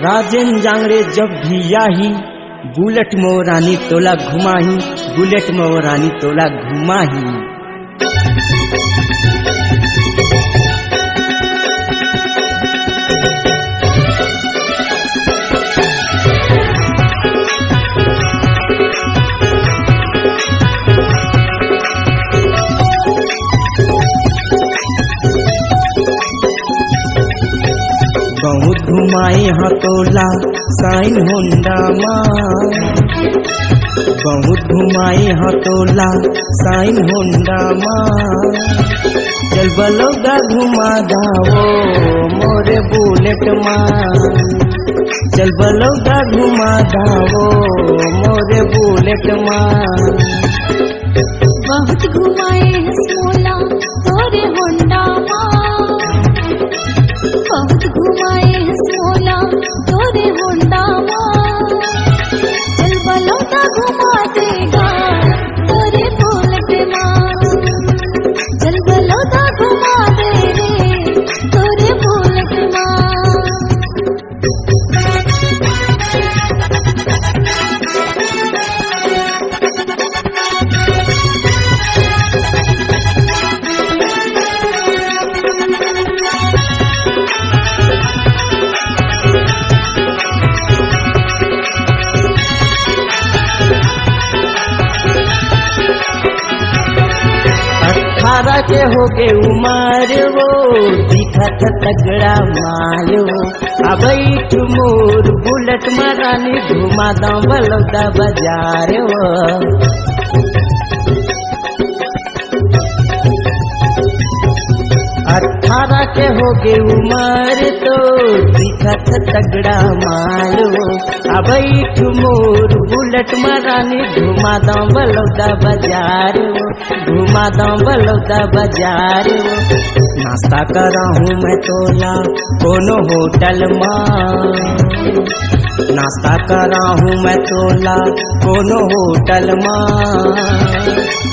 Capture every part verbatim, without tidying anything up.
राजेन जांगड़े जब भी आही, बुलेट मोरानी तोला घुमाही, बुलेट मोरानी तोला घुमाही। बहुत घुमाए ह तोला साइन होंडा मा, बहुत घुमाए ह तोला साइन होंडा मा। चल बलौदा घुमा दावो मोरे बुलेट मा, चल बलौदा घुमा दावो मोरे बुलेट मा। बहुत घुमाए हस मोला तोरे होंडा मा, बहुत घुमाए हस मोला तोरे होंडा मा। चल बलौदा घुमा देगा तोरे बुलेट मा, चल बलौदा घुमा दे रे तोरे बुलेट मा। अठारह के होगे उमर वो, दिखत तगड़ा माल वो। अब बैठ मोर बुलेट मा रानी, घुमा दौं बलौदा बजार वो। अठारह के होगे उमर तो, दिखत तगड़ा माल वो। अब बैठ मोर बुलेट मा रानी, घुमा दौं बलौदा बजार वो। घुमा दौं बलौदा बजार वो। नाश्ता कराहूँ मैं तोला कोनो होटल मा, नाश्ता कराहूँ मैं तोला कोनो होटल मा।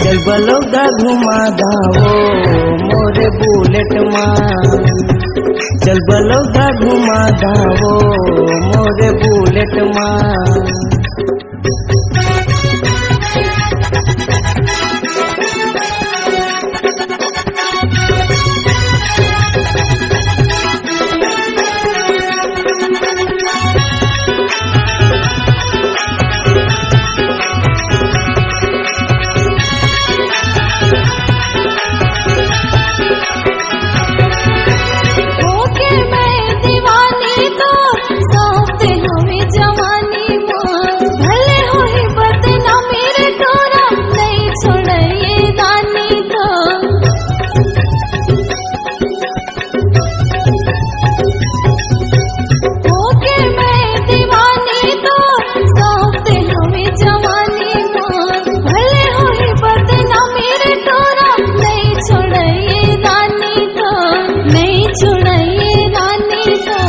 चल बलौदा घुमा दावो मोरे बुलेट मा, चल बलौदा घुमा दावो मोरे बुलेट मा। होके मैं दीवानी तो सौंपते हुए जवानी माँ, भले होही बदनामी रे तोरा, नहीं छोड़े ये रानी तो। होके मैं दीवानी तो सौंपते हुए जवानी माँ, भले होही बदनामी रे तोरा, नहीं छोड़े ये रानी तो, नहीं छोड़े ये रानी तो।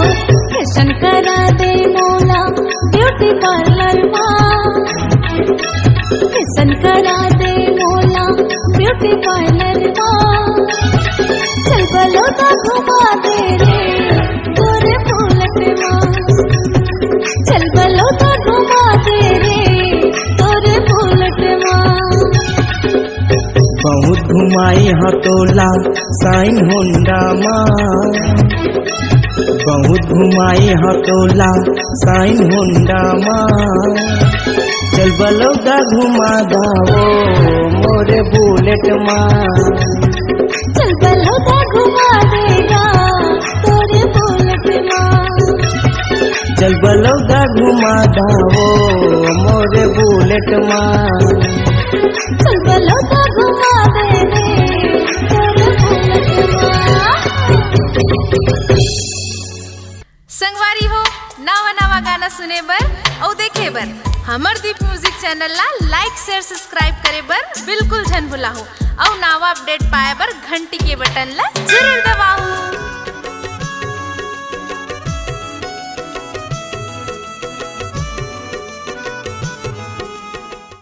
फैशन करा दे मोला ब्यूटी पार्लर मा, फैशन करा दे मोला ब्यूटी पार्लर मा। चल बलौदा घुमा दे रे तोरे बुलेट मा, चल बलौदा घुमा दे रे तोरे बुलेट मा। बहुत घुमाए ह तोला साइन होंडा मा, बहुत घुमाए ह तोला साइन होंडा मा। चल बलौदा घुमा दावो मोरे बुलेट मा, चल बलौदा घुमा देगा तोरे बुलेट मा। चल बलौदा घुमा दावो मोरे बुलेट मा, चल बलौदा घुमा दे रे तोरे बुलेट मा। संगवारी हो, नवा नवा गाना सुने बर अउ देखे बर हमर दीप म्यूजिक चैनल ला लाइक, शेयर, सब्सक्राइब करे बर बिल्कुल झन भुलाहू। अउ नवा अपडेट पाए बर घंटी के बटन ला जरूर दबाहू।